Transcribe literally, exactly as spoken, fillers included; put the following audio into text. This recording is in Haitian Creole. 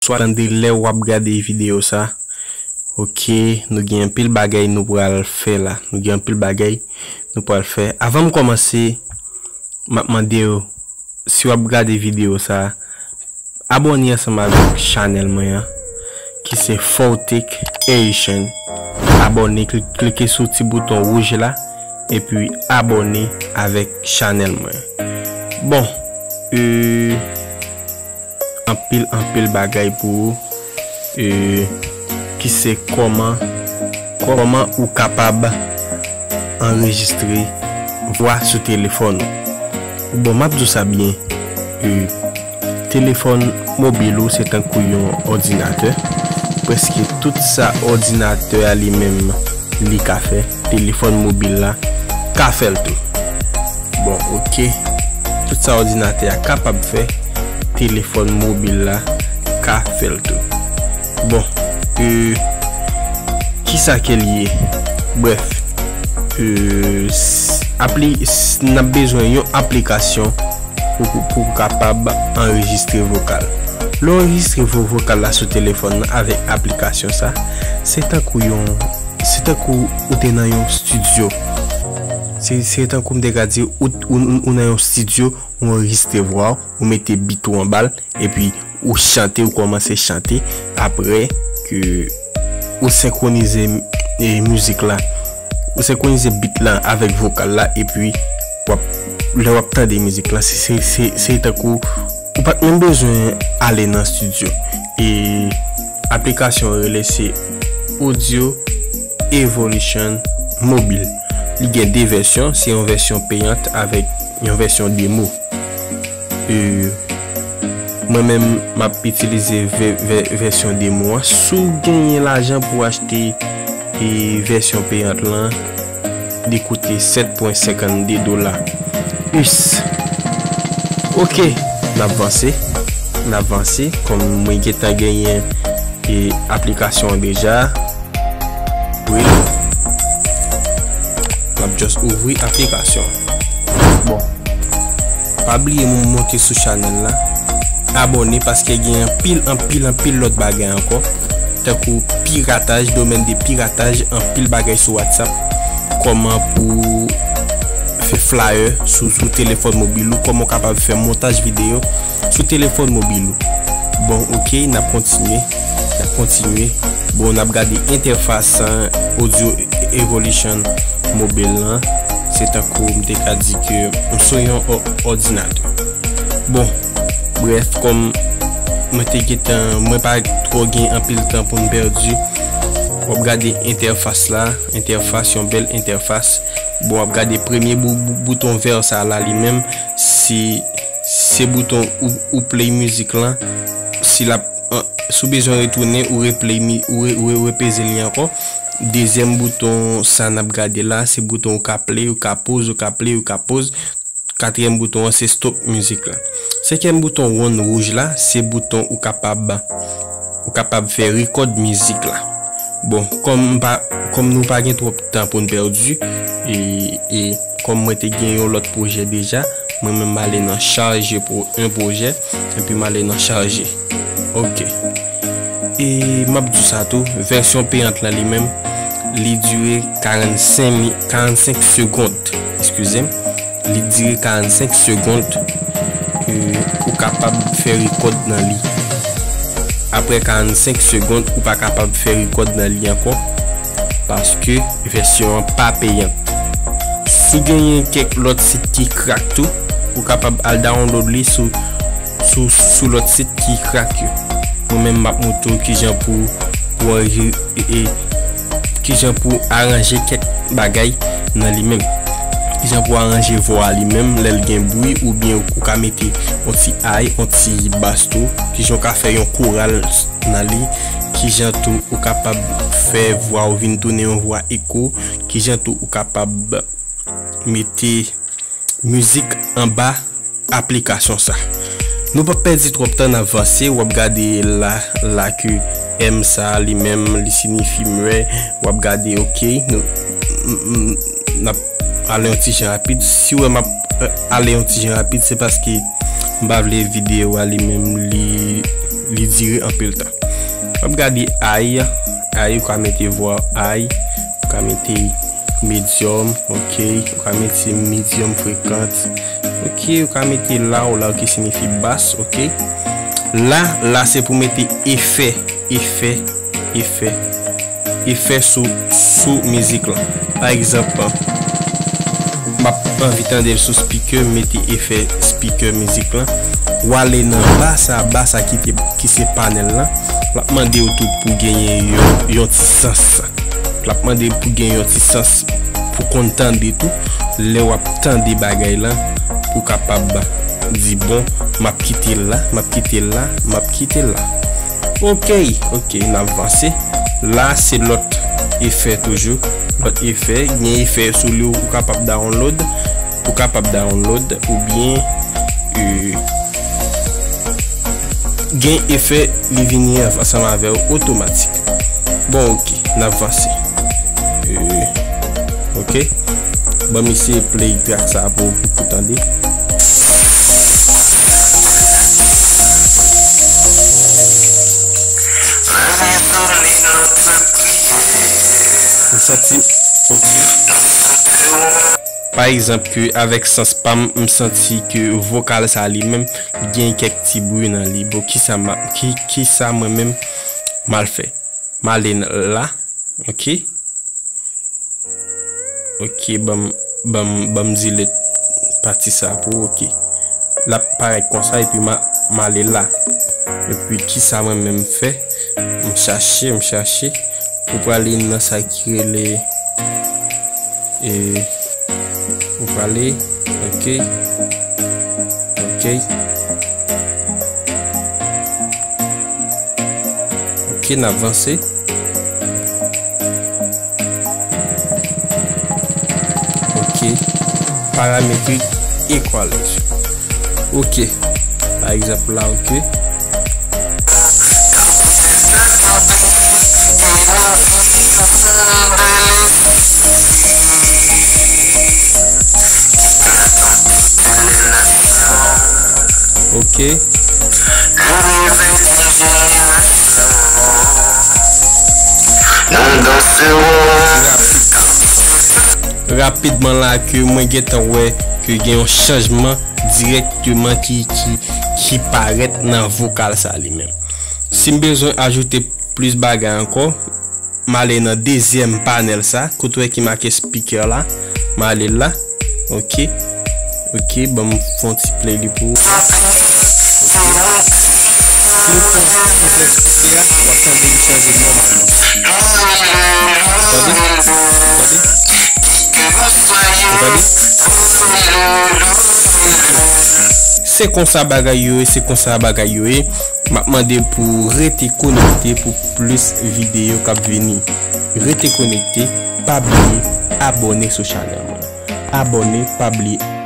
w ap tande lè w ap gade videyo sa. Ok, nou gen anpil bagay nou pral fè la. Nou gen anpil bagay nou pral fè. Avan m kòmanse, m ap mande w, si w ap gade videyo sa, abòne ansanm avèk chanèl mwen an, ki se Fortech Haitian. Abòne, kli-, klike sou ti bouton wouj la, epi abòne avèk chanèl mwen. Bon, e, anpil, anpil bagay pou ou, e, ki se kòman, kòman ou kapab anrejistre vwa sou telefòn ou. Bon, m ap di w sa byen, e, telefòn mobil ou se tankou yon òdinatè. Prèske tout sa òdinatè a li menm li ka fè, telefòn mobil la ka fè l tou. Bon, ok. Tout sa òdinatè a kapab fè, telefòn mobil la ka fè l tou. Bon, e, kisa ke l ye? Brèf, e, s-, apli-, s-, n ap bezwen yon aplikasyon pou, pou, pou w kapab anrejistre vokal. Lè w anrejistre vo-, vokal la sou telefòn nan avèk aplikasyon sa, se tankou yon, se tankou ou te nan yon estidyo. Se, se tankou m te ka di, ou, ou, ou, ou nan yon estidyo, ou anrejistre vwa w, ou mete bit ou anba l, epi ou chante, ou kòmanse chante, apre ke ou senkwonize, e, mizik la, ou senkwonize bit la avèk vokal la, epi w ap, lè w ap tande mizik la, se, se, se, se tankou ou pa t menm bezwen ale nan estidyo. E aplikasyon an rele se Audio Evolution Mobile. Li gen de vèsyon, se yon vèsyon peyant avèk yon vèsyon demo. E, mwen menm, m ap itilize vè-, vè-, vèsyon demo an. Si w genyen lajan pou w achte, e, vèsyon peyant lan, li koute sèt pwen senkannde dola U S. Ok, n ap vanse. N ap vanse. Kòm mwen gentan genyen, e, aplikasyon an deja. Wi. M ap just ouvri aplikasyon. Bon. Pa bliye m monte sou chanèl la. Abòne paske gen anpil, anpil, anpil lòt bagay ankò. Tankou pirataj, domèn de pirataj, anpil bagay sou WhatsApp. Kòman pou fè flyer sou, sou telefòn mobil ou, kòman w kapab fè montaj videyo sou telefòn mobil ou. Bon, ok, n ap kontinye. N ap kontinye. Bon, n ap gade entèfas, an, Audio Evolution Mobile lan. Se tankou m te ka di ke m sou yon ò-, òdinatè. Bon, brèf, kòm mwen te gentan, mwen pa twò gen anpil tan pou m pèdi. W ap gade entèfas la, entèfas, yon bèl entèfas. Bon, w ap gade premye bou-, bou-, bouton vè sa la li menm, se, se bouton ou, ou play mizik lan. Si l ap, an, si w bezwen retounen, ou replay mi-, ou re-, ou re-, repeze li ankò. Dezyèm bouton sa n ap gade la, se bouton ou ka play, ou ka pause, ou ka play, ou ka pause. Katriyèm bouton an, se stop mizik la. Senkyèm bouton wonn wouj la, se bouton ou kapab, ou kapab fè rekòd mizik la. Bon, kòm m pa, kòm nou pa gen twòp tan pou n pèdi, e, e kòm mwen te gen yon lòt pwojè deja, mwen menm m ale nan chaje pou yon pwojè, epi m ale nan chaje. Ok. E m ap di sa tou, vèsyon peyant lan li menm, li dire karannsenk mi-, karannsenk segond, eskize m, li dire karannsenk segond, e ou kapab fè rekòd nan li. Apre karannsenk segond, ou pa kapab fè rekòd nan li ankò, paske vèsyon an pa peyant. Si genyen kèk lòt sit ki krak tou, ou kapab al download li sou, sou, sou lòt sit ki krak yo. Mwen menm, m ap montre w kijan pou, pou anrejistre, e, e, kijan pou aranje kèk bagay nan li menm. Kijan pou aranje vwa a li menm, lè l gen bri, oubyen ou ka mete yon ti ay, yon ti bas tou. Kijan w ka fè yon koral nan li. Kijan tou ou kapab fè vwa ou vin tounen yon vwa eko. Kijan tou ou kapab mete mizik anba aplikasyon sa. Nou p ap pèdi twòp tan, n ap vanse. W ap gade la, la ke M sa li menm, li siyifi mwen. W ap gade, ok, nou, n, n, n ap ale yon ti jan rapid. Si w wè m ap, e, ale yon ti jan rapid, se paske m pa vle videyo a li menm, li, li dire anpil tan. W ap gade high, high, ou ka mete vwa high, ou ka mete medium, ok, ou ka mete medium frekant, ok, ou ka mete low, low ki siyifi bas, ok. La, la se pou mete efè, efè, efè, efè sou, sou mizik lan. Pa egzanp, m ap anvi tande l sou speaker, m mete efè speaker mizik lan. W ale nan ba sa, ba sa ki te, ki se panèl lan. L ap mande w tou pou genyen yon, yon ti sans. L ap mande pou gen yon ti sans pou konn tande tou. Lè w ap tande bagay lan, pou kapab di, bon, m ap kite l la, m ap kite l la, m ap kite l la. Ok, ok, n ap vanse. La, se lòt efè toujou. Lòt efè, gen efè sou li ou kapab download. Ou kapab download oubyen, euh, gen efè li vini ansanm avè w otomatik. Bon, ok, n ap vanse. Euh, ok. Ban m eseye play track sa pou, pou, pou tande. Ou santi, ok. Pa egzanp, ke avèk sans pa m, m santi ke vokal sa li menm, li gen kèk ti bri nan li. Bon, kisa m a, ki, kisa mwen menm m al fè? M ale n-, la, ok. Ok, ban m, ban m, ban m delete pati sa pou, ok. L ap parèt konsa, epi m a, m ale la. Epi, kisa mwen menm m fè? M chache, m chache. Ou prale nan sa ki rele, e, ou prale, ok, ok, ok, n ap vanse. Ok, parametric equalizer. Ok, pa egzanp la, ok. Ok. Rapidman la ke mwen gentan wè ke gen yon chanjman dirèkteman ki, ki, ki parèt nan vokal sa li menm. Si m bezwen ajoute plis bagay ankò, m ale nan dezyèm panèl sa, kote w wè ki make speaker la, m ale la, ok, ok, ban m fè yon ti play li pou ou. Ok. Si w pran konplèks kote a, w ap tande li chanje nòmalman. Tande? Tande? Tande? Se konsa bagay yo ye, se konsa bagay yo ye. M ap mande pou rete konekte pou plis videyo k ap vini. Rete konekte, pa bliye abòne sou chanèl mwen. Abòne, pa bliye